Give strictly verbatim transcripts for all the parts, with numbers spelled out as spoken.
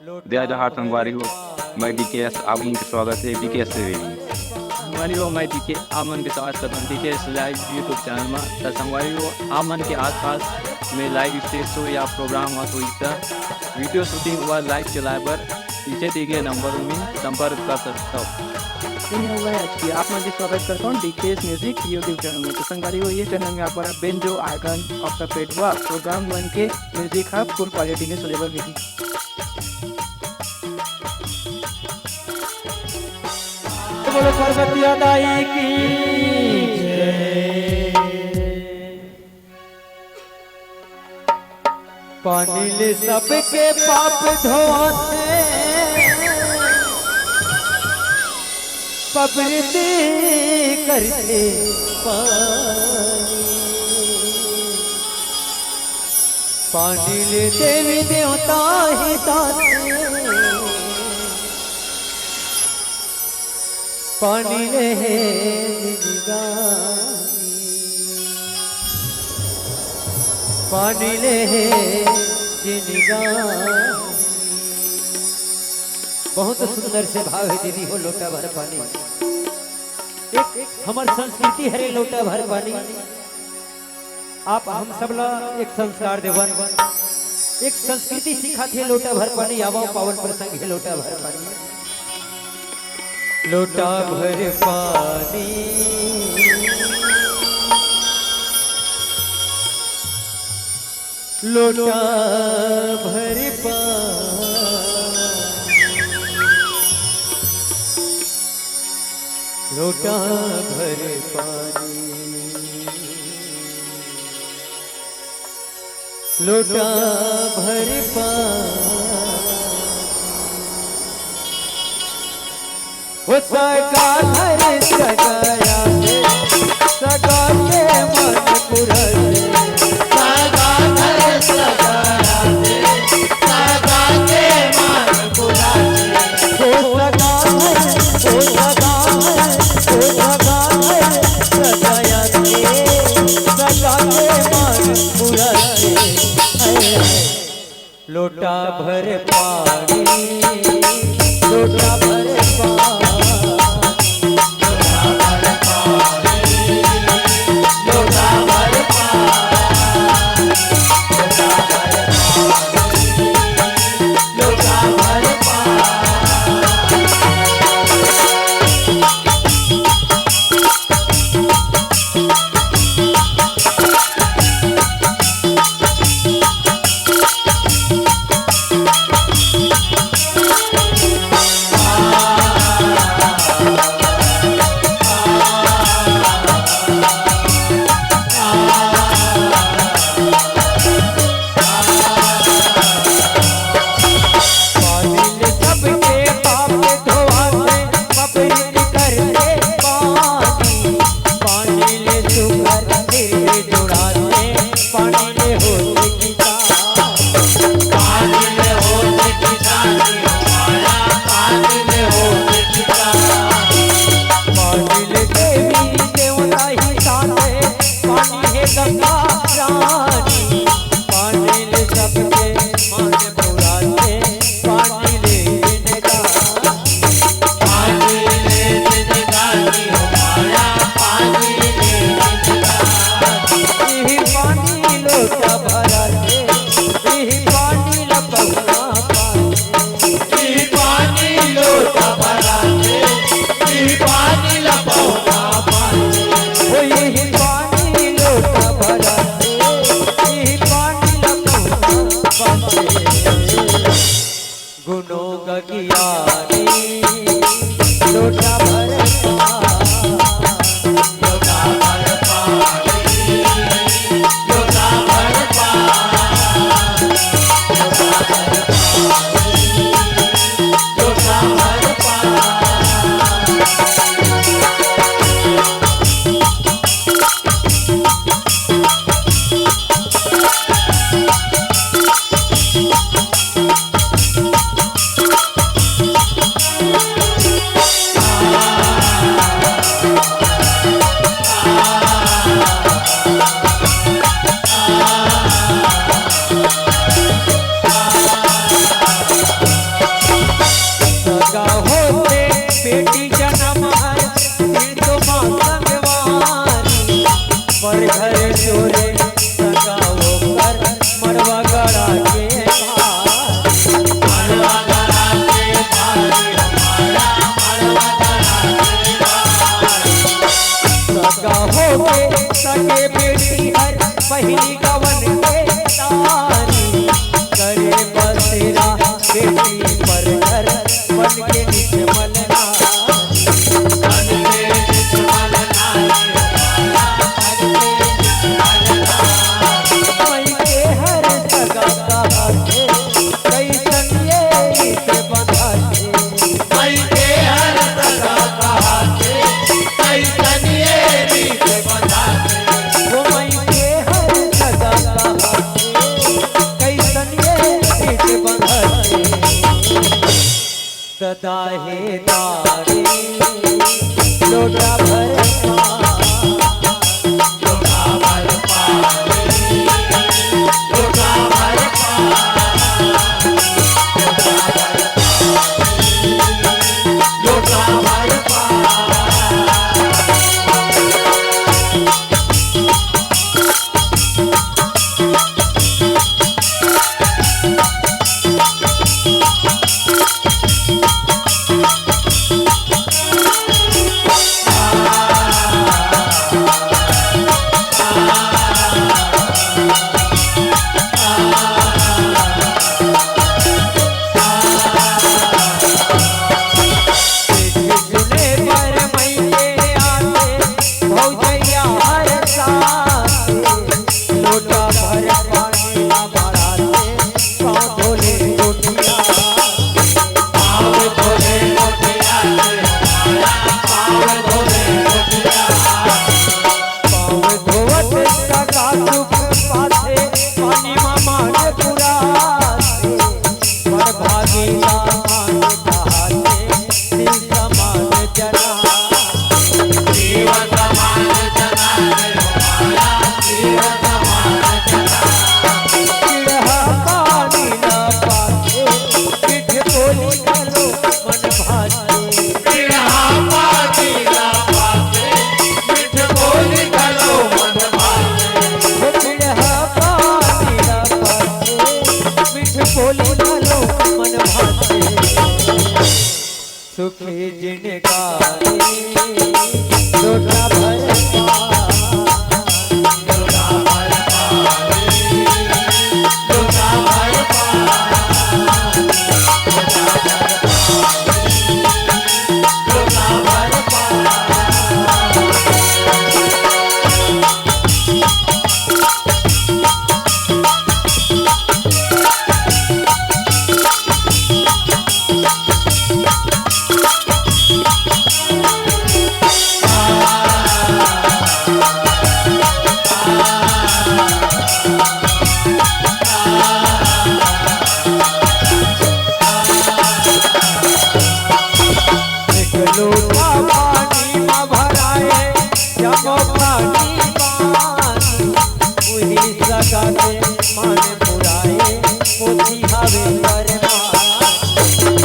जय जोहार संगवारी हो, मैं डीकेएस, आप मन के स्वागत हे डीकेएस से। संगवारी हो, मैं डीके, आप मन के स्वागत करत हंव डीकेएस लाइव YouTube चैनल म। त संगवारी हो, आप मन के आसपास में लाइव स्टेज शो या प्रोग्राम होवत होही त वीडियो शूटिंग व लाइव चलाए बर नीचे दिए गए नंबर में संपर्क कर सकत हव। ये हुआ है आज की आप मन के स्वागत करत हंव डीकेएस म्यूजिक YouTube चैनल में। त संगवारी हो, ये चैनल में आप मन बेंजो, आर्गन, ऑक्टापेड व प्रोग्राम मन के म्यूजिक ह फुल क्वालिटी में सुने बर मिलही। बोलो पार्वतिया दाई की जय। पानी ले सबके पाप धोथे, पवित्र करथे पानी। पानी ले देवी देवता ही दाते, पानी ले हे जिनगानी, पानी ले हे जिनगानी। बहुत सुंदर से भाव हे दीदी हो, लोटा भर पानी। एक हमर संस्कृति हरे लोटा भर पानी। आप हम सब ला एक संस्कार देवन, एक संस्कृति सिखाथे लोटा भर पानी। आवव पावन प्रसंग हे लोटा भर पानी। लोटा भर पानी, लोटा भर पानी, लोटा भर पानी, लोटा भर पानी। ओ सगा घर सगाया से, सगा के मन पुरसे। सगा घर सगाया से, सगा के मन पुरसे। ओ सगा घर, ओ सगा घर, ओ सगा घर सगाया से, सगा के मन पुरसे। लोटा भर पानी, लोटा भर पानी, लोटा भर पानी, लोटा भर पानी, लोटा भर पानी, लोटा भर पानी। पानी ले सबके पाप धोआथे, पवित्र करथे पानी। पानी ले सुघर हृदय जुड़ाथे, पानी ले होथे किसान। पानी ले होथे किसान, माया पानी ले होथे किसान। पानी ले देवी देवता ही साथे, पानी हे गंगा रानी। पानी ले सबके मन पुराथे, पानी ले जिनगानी। पानी ले जिनगानी हो माया, पानी ले जिनगानी। इही पानी लोटा भराथे, इही पानी ला पहुना पानी। इही पानी लोटा भराथे, इही पानी ला पहुना पानी। ओ इही पानी लोटा भराथे, इही पानी ला पहुना पानी। गुनो गगियानी लोटा भर पानी, लोटा भर पानी, लोटा भर पानी, लोटा भर पानी, लोटा भर पानी। पहिली गवन के तारी, करे बसेरा बेटी परघर, बन के निजमल नारी। मइके हर सगा कहाथे, कइसन ये रीत बंधाथे। मइके हर सगा कहाथे, कइसन ये रीत बंधाथे। ओ मइके हर सगा कहाथे, कइसन ये रीत बंधाथे। सदा हे तारी लोटा भर पानी। लोटा भर पानी, लोटा भर पानी, लोटा भर पानी, लोटा भर पानी। सुने बर मइके आथे, भौजइया हर साथे। लोटा भर पानी ला भराथे, पाँव धोले गोठिया। पाँव धोले गोठिया से हमारा, पाँव धोले गोठिया। पाँव धोवत सगा सुख पाथे, पानी मा मांग पुराथे। बड़ भागी ला मांग कहाथे, शिव समान जना। शिव समान जना रे हमारा, शिव समान जना। पिड़हा पानी ला पाथे, मीठ बोली घलो मन भाथे। पिड़हा पानी ला पाथे, मीठ बोली घलो मन भाथे। ओ पिड़हा पानी ला पाथे, मीठ बोली घलो मन भाथे। सुखी जिनगानी लोटा भर पानी। लोटा भर पानी, लोटा भर पानी, लोटा भर पानी, लोटा भर पानी। एक लोटा पानी मा भराए, जम्मो पानी पानी, उही सगा के मन पुराए, पोथी हवे परमान।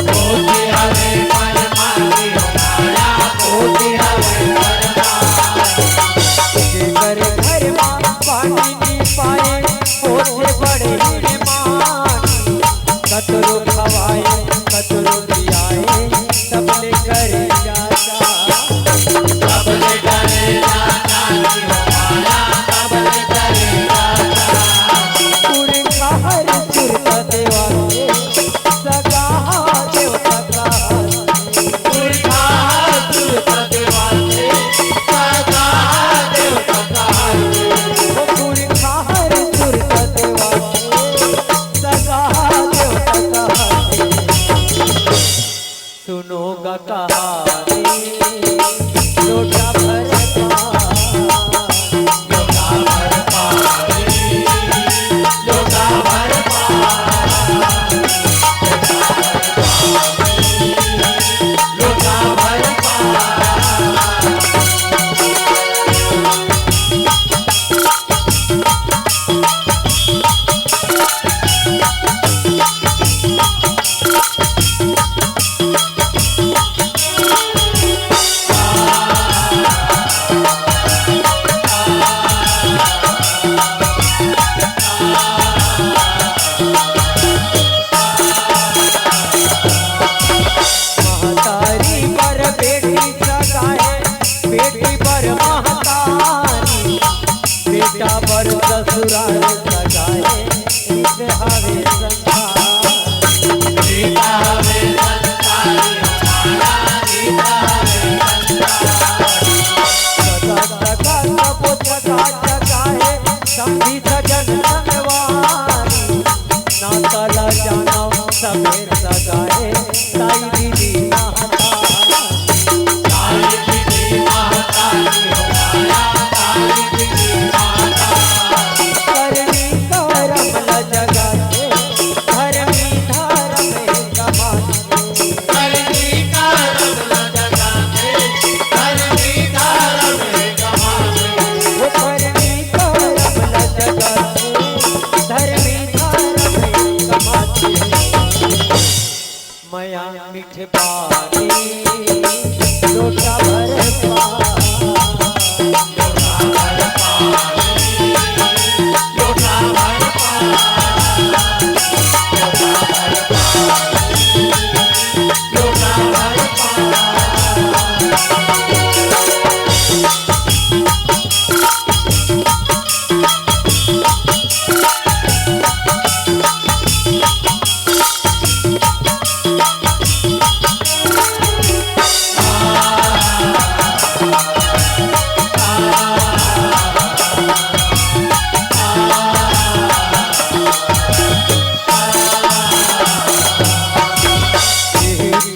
पोथी हवे परमान, हमारा पोथी हवे परमान। जेकर घर मा पानी नी पाए, ओसे बड़े हीन मान। कतरो खवाए, कतरो पियाए, सबले करे जाता। सबले करे जाता, सबले करे जाता। पुरखा हर सुरता देवा के, सगा देवता का। पुरखा हर सुरता देवा के, सगा देवता का। ओ पुरखा हर सुरता देवा के, सगा देवता का। सुनो गा कहानी, लोटा भर पानी। लोटा भर पानी, लोटा भर पानी, लोटा भर पानी। सदा सदा सबो जगह जगह हे, समधी सजन संगवारी। नाता ला जानव सबे सगा हे, ताई दीदी महतारी। करनी करम ल जगाथे, धर्मी धर्म हे कमाथे। करनी करम ल जगाथे, धर्मी धर्म हे कमाथे। वो करनी करम ल जगाथे, धर्मी धर्म हे कमाथे। मया मीठे पानी लोटा भर पानी।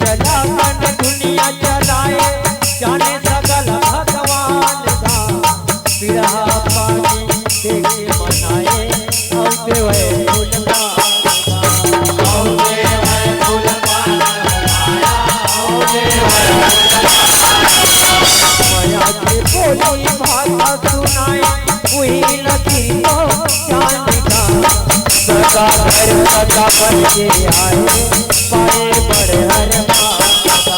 चला मन दुनिया चलाए, जाने सकल भगवान का। पिरहा पानी देखे मनाए, अउ देवै फूल पान। अउ देवै फूल पान, अउ देवै फूल पान। मया के बोली भाषा सुनाए, उही लगी तो जान का। सदा घर सदा बन के आए, पाए बड़ हर माता।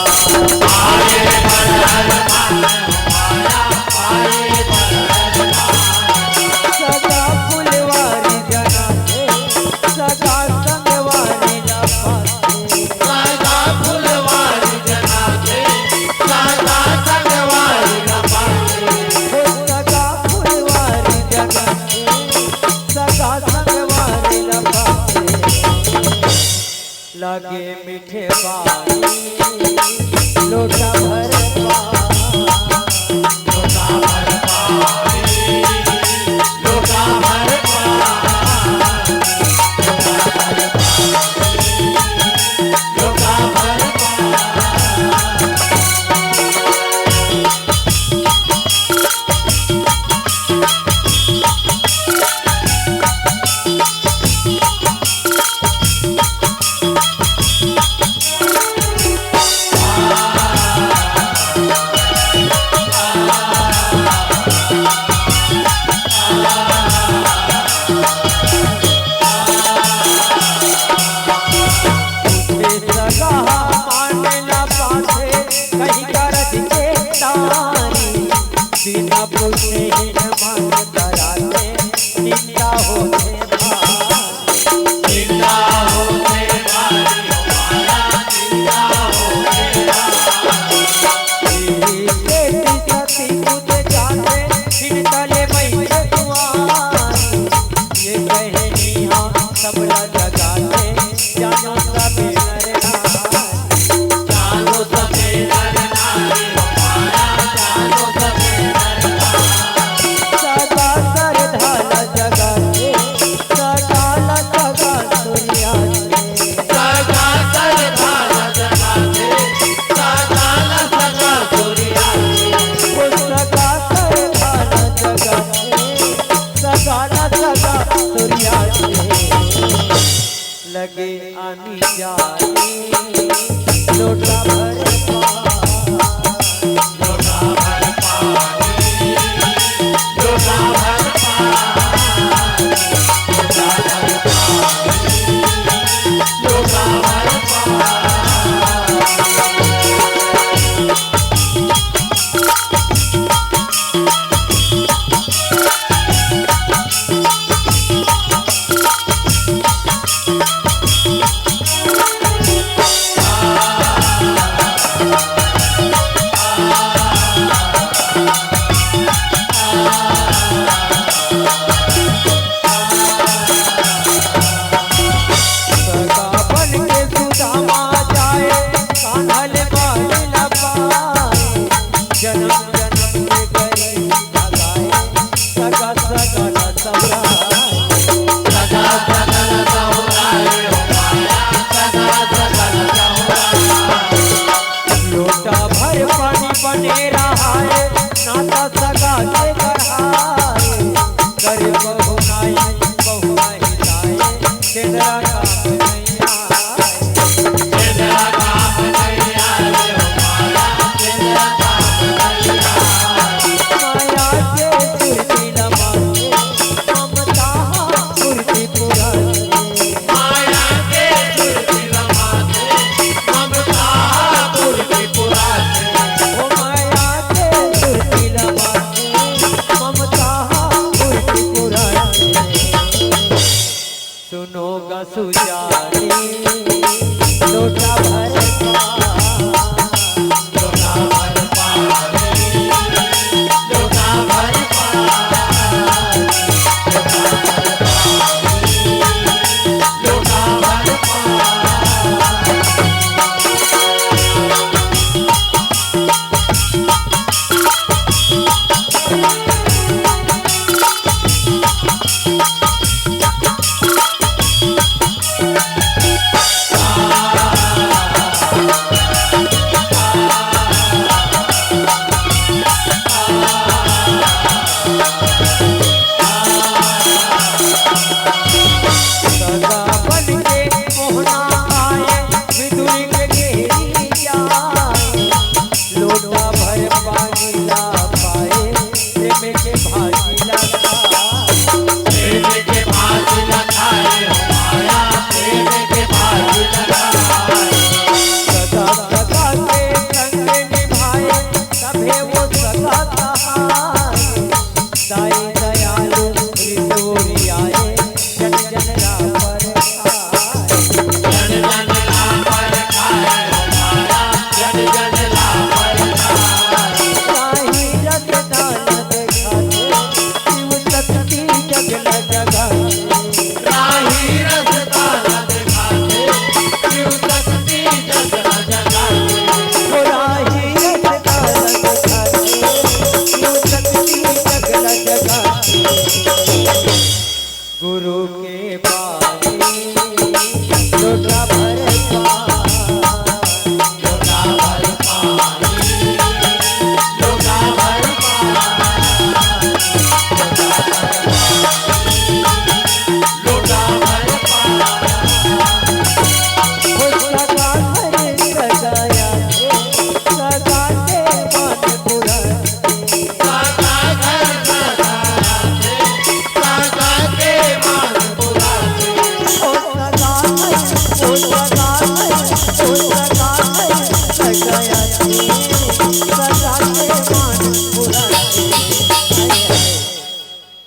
सदा फुलवारी जनाथे, सदा संगवारी ला पाथे। सदा फुलवारी जनाथे, सदा संगवारी ला पाथे। ओ सदा फुलवारी जनाथे, सदा संगवारी ला पाथे। लागे मीठे पानी लोटा भर पानी। लोटा भर पानी, लोटा भर पानी, लोटा भर पानी, लोटा भर पानी। सगा माने ला पाथे, कहीं करज के तारी। बिना पूछे ही न मन कराथे, निंदा होथे भारी। निंदा होथे भारी, माया निंदा होथे भारी। तेरी बेटी सती खुद जाथे, बिन तले मई के दुआरी। ये कहनी हाँ सबला जगाथे, जानो सबे नर नारी। जानो सबे नर नारी, माया जानो सबे नर नारी। सदा सरधा ला जगाथे, सदा ला सदा सूर्या थे। सदा सरधा ला जगाथे, सदा ला सदा सूर्या थे। ओ सदा सरधा ला जगाथे, सदा ला सदा सूर्या थे। लगे आनी जानी लोटा भर पानी। लोटा भर पानी, लोटा भर पानी, लोटा भर पानी, लोटा भर पानी। सगा बन के मोहना आए, विदुर के घेरी आए। लोटा भर पानी ला पाए, प्रेम के भाजी ला खाए। प्रेम के भाजी ला खाए हो माया, प्रेम के भाजी ला खाए। सदा सगा के संग निभाए, तभे वो सगा कहाए। दाई दयालु रितोरी आए, जन जन ला पर खाए। जन जन ला पर खाए हो माया, जन जन ला पर खाए। राही रस दानत खाते, शिव शक्ति जग ल जगाए। राही रस दानत खाते, शिव शक्ति जग ल जगाए। ओ राही रस दानत खाते, शिव शक्ति जग ल जगाए। गुरु के पानी लोटा भर पानी, लोटा भर पानी, लोटा भर पानी, लोटा भर पानी। ओ सदा घर सजाया है, सदा के मन पुरानी।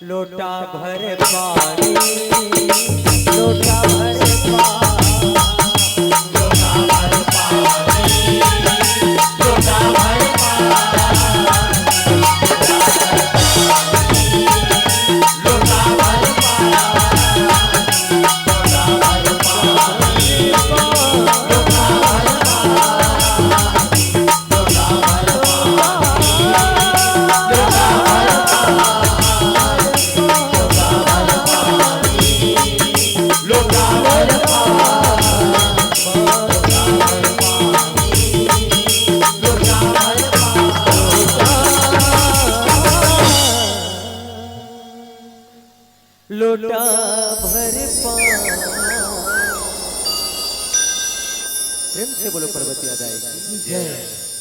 लोटा भर पानी, लोटा भर पानी, लोटा भर पानी, लोटा भर पानी। लोटा भर पानी। प्रेम से बोलो पार्वती माता की जय।